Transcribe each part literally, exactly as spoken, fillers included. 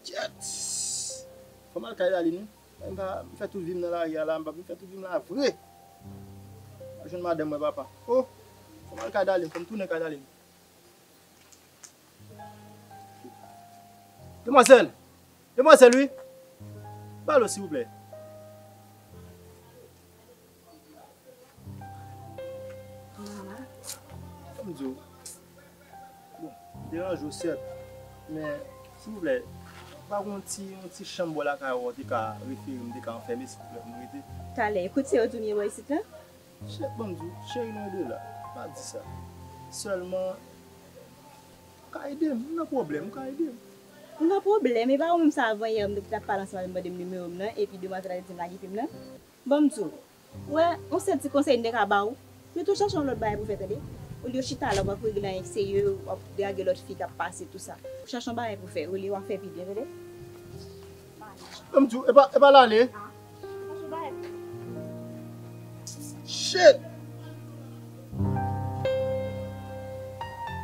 Kyèt! Fò m al kay Darline, wi. M pa, m fè tout vi m nan lari a la, m pa, m fè tout vi m la vre. M pa jwenn madanm mwen, papa. Oh! Fò m al kay Darline, fò m tounen kay Darline. Demwazèl! Demwazèl, wi! Balo, silvouplè. Ban m di w. Bon, m deranje w, sèt. Men, silvouplè, pa gen yon ti, yon ti chanm bò lakay ou te ka refere m, te ka anfème, silvouplè, pou m rete? Talè, kote yo di w m ye bò isit la? Cheri, ban m di w, cheri, nou rete la. Pa di sa. Sèlman, ou ka ede m, m nan pwoblèm, ou ka ede m. M nan pwoblèm, e pa ou menm sa avan yè, m te ap pale ansanm avè m, mande m nimewo m nan, epi demwazèl la te di m lage fi m nan. Ban m di w, ou wè, yon sèl ti konsèy m te ka ba w, plito chèche yon lòt bagay pou fè, tande. Olye w chita la, w ap regle anyen serye, w ap drage lòt fi k ap pase, tou sa. Chèche yon bagay pou fè, olye w ap fè pi byen, tande. Ban m di w, e pa, e pa l ale. Shit!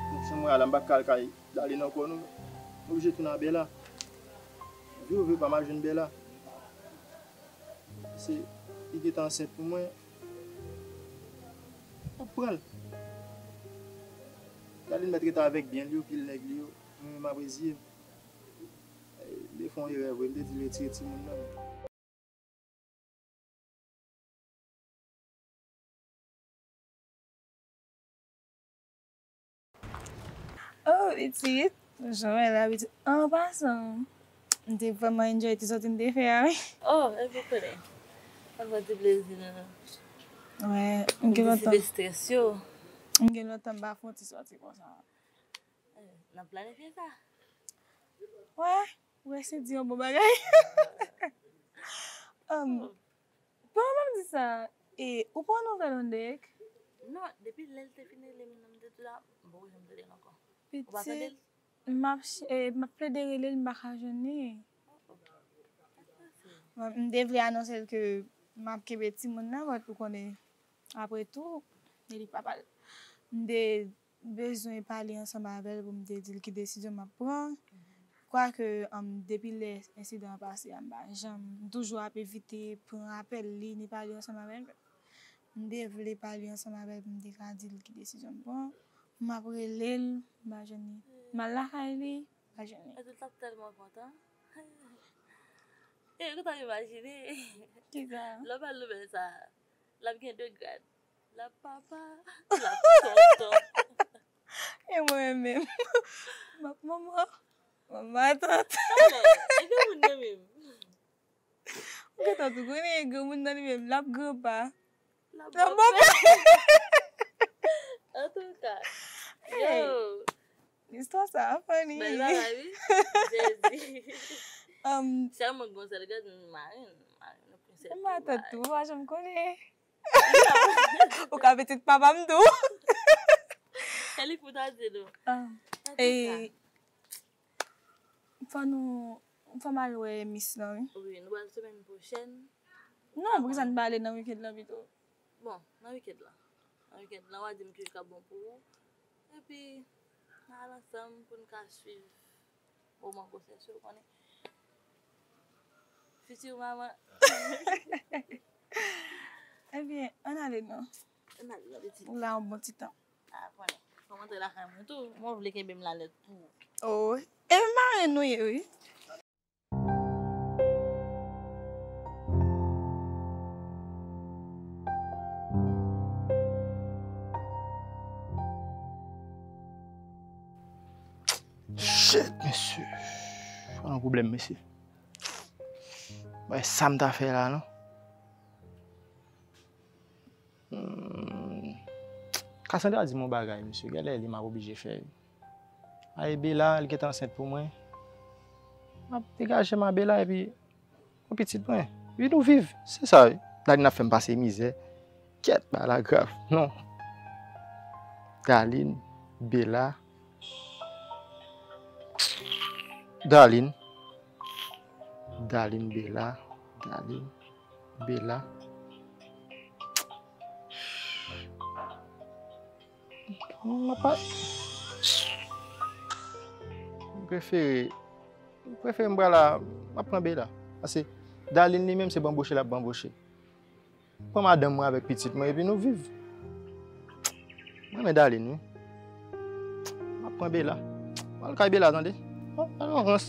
Donk, se mwen ala, m pa ka al kay Darline ankò, non. M oblije tounen a Bella. Vle ou vle pa, m a jwenn Bella. Se, li gentan ansent pou mwen. M ap pran l. Darline mèt rete avèk byen li yo, pil nèg li yo. Mwen menm m ap reziye m. Li te fè yon erè vre, m te di l retire timoun nan. Oh, pitit, jan w wè la, pitit. An pasan, m te vrèman enjoy ti sòti n te fè a, wi. Oh, epi w konnen. Sa fè ti plezi nou. Wè, m gen lontan. Disipe strès yo. M gen lontan m pa fè yon ti sòti konsa. Eh, n ap planifye sa. Wè, ou wè se di yon bon bagay. Um, Kòman m di sa? E, ou pran nouvèl Ondek? Non, depi lè l te fin rele m nan, m te di la, m poko janm tande l ankò. Ou pa tande l? Pitit, m ap ch-, e, m ap plede rele l, m pa ka jwenn li. Oh, oh. Sa k pase? Mwen, m te vle anonse l ke m ap kenbe timoun nan, but ou konnen, apre tou, e li papa l. M te bezwen pale ansanm avè l pou m te di l ki desizyon m ap pran. Kwake, um, depi lè ensidan an pase a, m pa janm, m toujou ap evite pran apèl li, ni pale ansanm avè l. M te vle pale ansanm avè l pou m te ka di l ki desizyon m pran. M ap rele l, m pa jwenn li. M al lakay li, m pa jwenn li. Epi l t ap tèlman kontan. E, ou t ap imajine? Kisa? Lè w pral nouvèl sa a, l ap gen de grad. L ap papa, l ap tonton. E mwen menm. M ap manman, manman atant. Talè, e granmoun nan menm. Ou gentan tou konnen, granmoun nan li menm, l ap granpa. L ap bòpè. Antouka, yo. Istwa sa a funny. Bèl bagay, wi. Jezi. Um, sèlman gon sèl gad, marenn, marenn, ou konn sèl tou, matant tou, ou pa janm konnen. Ou ka pitit papa m tou. Se li pou ta di nou. Ah. Antouka. E, fò nou, fò m al wè mis lan, wi. Wi, nou pral semèn pwochèn. Non, poukisa n pa ale nan wikend lan pito? Bon, nan wikend lan. Nan wikend lan, w a di m ki jou k ap bon pou ou. Epi, n a al ansanm pou n ka swiv moman gwosès yo, w konnen. Fiti manman. Ebyen, ann ale non. Ann ale non, pitit. Ou la yon bon ti tan. A, konnen. Fò m antre lakay mwen tou. Mwen vle kenbe m la nèt pou ou. Oh, e marenn nou ye, wi. Shit, mesye. Pa nan pwoblèm, mesye. Bay sa m ta fè la, non? Hmm. Cassandra di m yon bagay, mesye. Genlè li m ap oblije fè, wi. Ay, Bella, li gentan ansent pou mwen. M ap degaje m a Bella epi yon pitit mwen. Wi, nou viv. Se sa, wi. Darline ap fè m pase mizè. Kèt, bagay la grav. Non. Darline, Bella. Darline. Darline, Bella. Darline, Bella. Mwen pa, mwen prefere M prefere m pral la, m ap pran Bela. Paske Darline li menm se banboche l ap banboche. Pran madanm mwen avèk pitit mwen epi nou viv. Mwen renmen Darline wi. M ap pran Bela. M al kay Bela tande. Al yon rans.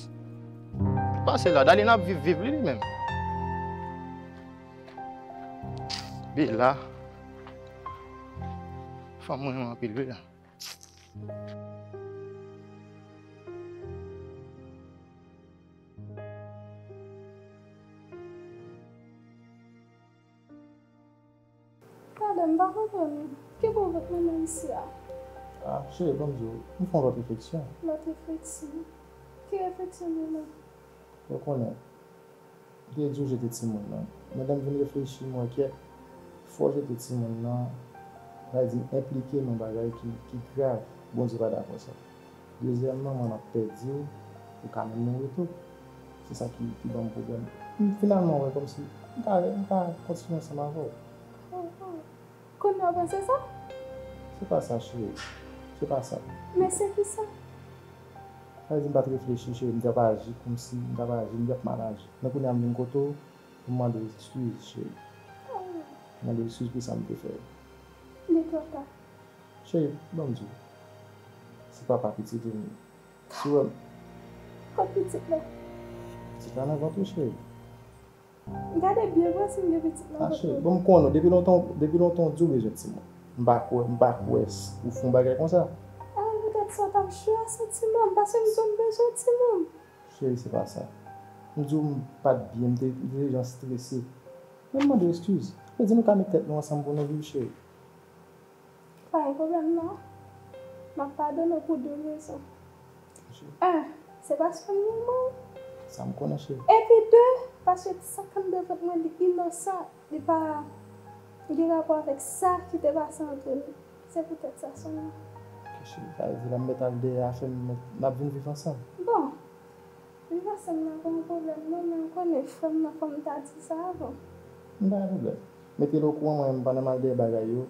Pase la, Darline ap viv, viv li, li menm. Bela. Fanm mwen renmen anpil, Bela. Madanm, m pa konprann ou. Ki bon vant mwen nan isi a? Ah, cheri, ban m di w, m fè yon lòt refleksyon. Lòt refleksyon? Ki refleksyon menm? Ou konnen, m te di w jete timoun nan. Men lè m vin reflechi, m wè ke fò w jete timoun nan, sa vle di enplike nan bagay ki, ki grav. Bondye pa dakò sa. Dezyèmman, mwen m ap pèdi w, ou ka menm mouri tou. Se sa ki, ki ban m pwoblèm. M finalman wè kòmsi m ka, m ka kontinye ansanm avè w. Kounye a w panse sa? Se pa sa, cheri. Se pa sa. Men se kisa? Sa vle di m pa t reflechi, cheri. M t ap aji kòmsi, m t ap aji, m t ap mal aji. Men kounye a m vin kote w pou m mande w eskiz, cheri. M mande w eskiz pou sa m te fè. Li twò ta. Cheri, ban m di w. Se papa pitit ou m ye. Si w wè m. Kot pitit la? Pitit la nan vant ou, cheri. Gade byen vre si m gen pitit nan vant mwen. Bon, m konnen w. Depi lontan, depi lontan w di w bezwen timoun. M pa kwè, m pa kwè ou fè yon bagay konsa. Ah, petèt sa w t ap jwe a santiman m, paske m di w m bezwen timoun. Cheri, se pa sa. M di w m pa t byen, m te, m te jan strese. Men m mande w eskiz. Vle di nou ka met tèt nou ansanm pou nou viv, cheri. Pa gen pwoblèm non. M ap padone w pou de rezon. En, se paske m renmen w. Sa m konnen, cheri. Epi de, paske ti sa k anndan vant mwen li inosan, li pa gen rapò avèk sa ki te pase antre nou. Se poutèt sa sèlman. Ok, cheri, sa vle di lè m mèt al dèyè afè m, m ap vin viv ansanm. Bon, viv ansanm nan pa yon pwoblèm non, men ou konnen frè m nan, fò m ta di sa avan. M pa gen pwoblèm. Mete l okouran, mwen menm, pandan m al dèyè bagay yo,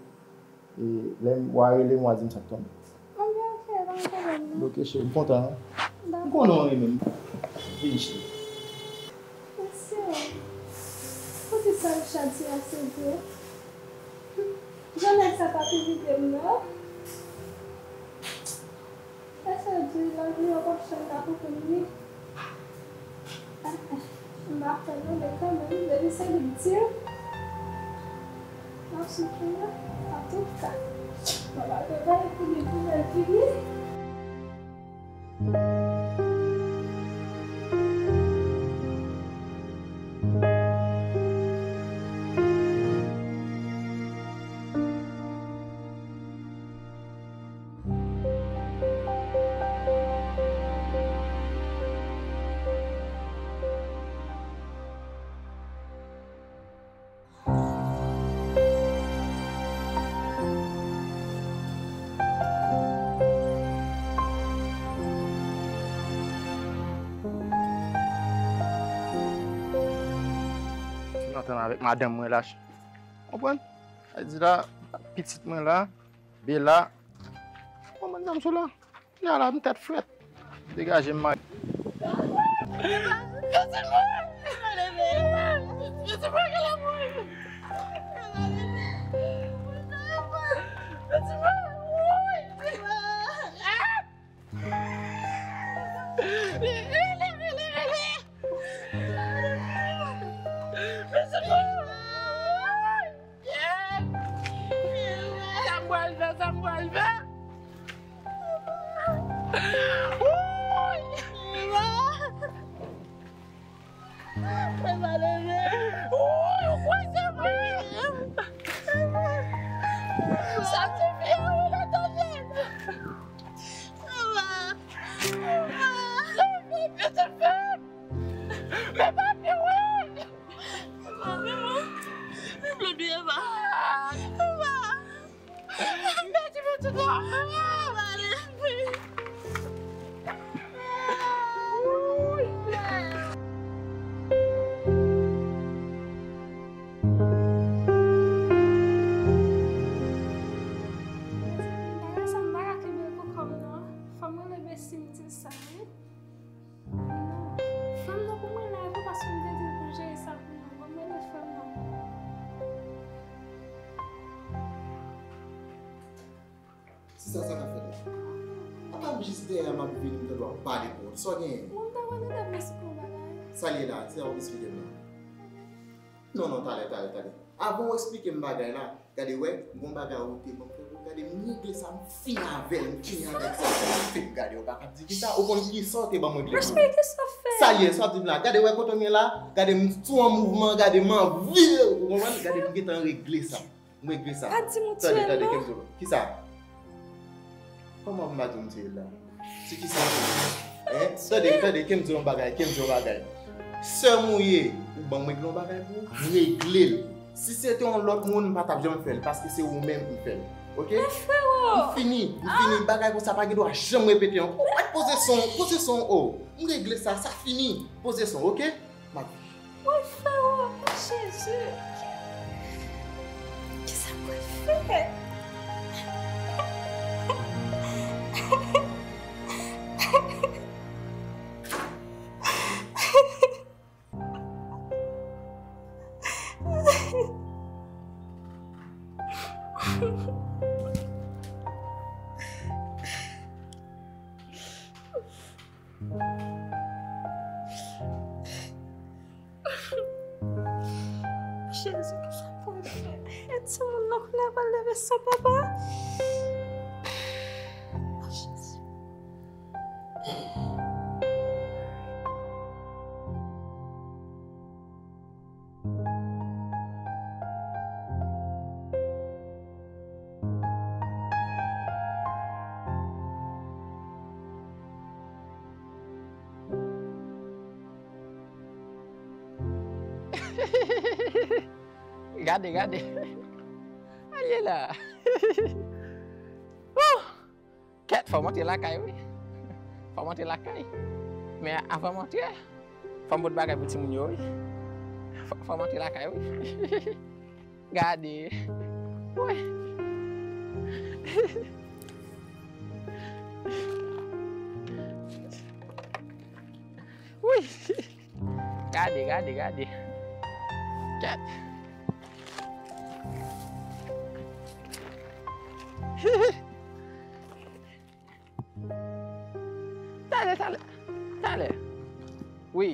e lè w a rele m, w a di m sa k tonbe. Ebyen, ok, pa gen pwoblèm non. Ok, cheri, m kontan, wi. M Dakò. konnen w renmen m. Vini, cheri. Mesye, poukisa Richard se ase vre? Jan nèg sa t ap evite m nan. Mesye di lavi an p ap janm ka pou konn li. M pa fè non, men kanmenm, depi se li k di l, m ap soufri wi. Antouka, m ap al travay pou li pou lè l fini. Fin antann avèk madanm mwen la. Konprann? Sa di la, pitit mwen la, Bela. Konprann sa m sou la. Kounya la, m tèt frèt. Degaje m mari. Sa m pral fè, sa m pral fè? Wouy! Mwen pa leve. Wouy, ou kwè se mwen? Sa ti fi a, ou la tande? Leve, pitit fè. Men pa pi wè. Mwen vle bliye pa. Mwen pèdi pitit la. Mwen ale. Bagay sa m pa ka kenbe l pou kò m non. Fò m rele Bestie m di l sa wi. Jis dèyè m ap vini, m tande w ap pale pou mwen. Sa w genyen? Mwen pa konn, tande m esplike w bagay. Sa l ye la? Sa w esplike m la? Non, non, talè, talè, talè. Avan w esplike m bagay la, gade wè, gon bagay ou te ban m fè pou gade m regle sa, m fini avè l, m fini avèk sa. Fè m gade, ou pa ka di ki sa, ou konn ki sa w te ban m regle pou. Respè, ki sa w fè? Sa l ye, sa w di m la? Gade wè kote m ye la, gade m sou yon mouvman, gade m anvi, ou konprann? Gade m gentan regle sa. M regle sa. Pa di m ou tiye l non. Tande, tande, ke m di w. Kisa? Kòman m pa di w m tiye l la? Ti kisa? Hein? Tande, tande, ke m di w yon bagay, ke m di w yon bagay. Sè m ou ye, ou ban m regle yon bagay pou ou, m regle l. Si se te yon lòt moun, m pa t ap janm fè l, paske se ou menm m fè l. Oke? Men frero! M fini, m fini, bagay konsa pa gen dwa janm repete ankò. Ou mèt poze son, poze son, oh. M regle sa, sa fini. Poze son, oke? M ap Woy, frero, Jezi, ki, ki sa m pral fè? Jezi, kisa pou m fè? E timoun nan kounye a pral leve san papa. O Jezi. Gade, gade. Al ye la. Oh! Kèt, fò m antre lakay, wi. Fò m antre lakay. Men avan m antre, fò m pot bagay pou timoun yo, wi. Fò, fò m antre lakay, wi. Gade. Wi. Wi. Gade, gade, gade. Kèt. Talè, talè, talè. Wi.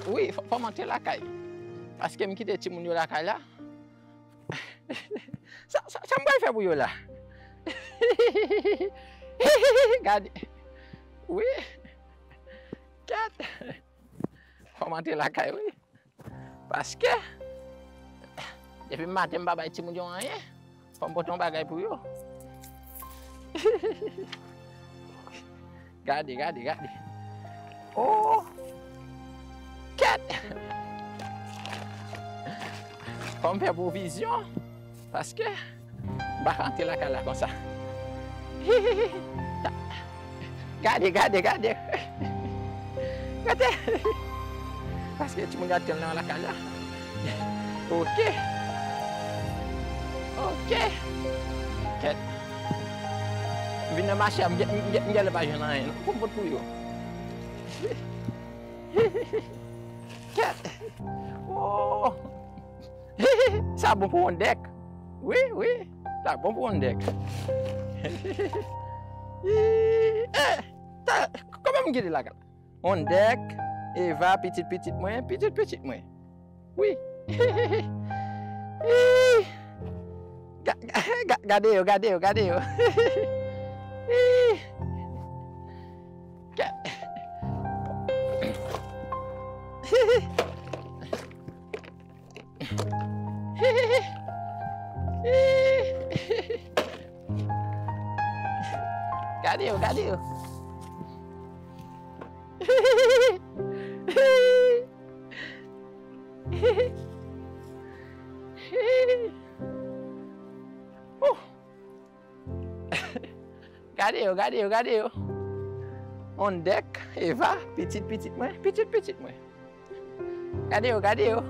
Wi, fò, fò m antre lakay. Paske m kite timoun yo lakay la. Sa, sa, sa m pral fè pou yo la? Gade. Wi. Kèt. Fò m antre lakay, wi. Paske, depi maten m pa bay timoun yo anyen, fò m pote yon bagay pou yo. Gade, gade, gade. Oh! Kèt! Fò m fè pwovizyon, paske M pa ka antre lakay la konsa. Gade, gade, gade. Gade. Paske timoun yo ap tann nan lakay la. Oke. Oke. Kèt. M vin nan mache a, m gen, m gen, m genlè pa jwenn anyen non pou m pot pou yo. Kèt. Oh. Sa bon pou yon dèk. Wi, wi. Sa bon pou yon dèk. Eh, ta, kòman m kite lakay la? Yon dèk, Eva, pitit pitit mwen, pitit pitit mwen. Wi. Ih. Ga, ga, ga, gade yo, gade yo, gade yo. Ih. Ga, gade yo, gade yo. Gade yo, gade yo, gade yo. On dèk, Eva, pitit pitit mwen, pitit pitit mwen. Gade yo, gade yo.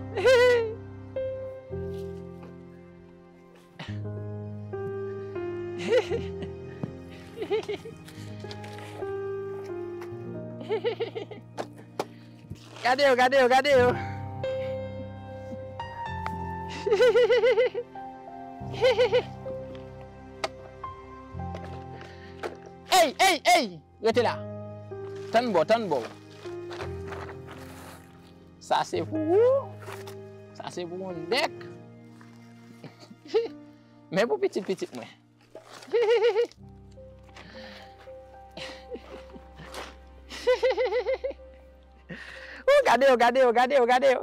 Gade yo, gade yo, gade yo. Ey, ey, ey! Rete la. Tann bò, tann bò. Sa se pou ou. Sa se pou yon dèk. Men pou pitit pitit mwen. Ou gade yo, gade yo, gade yo, gade yo.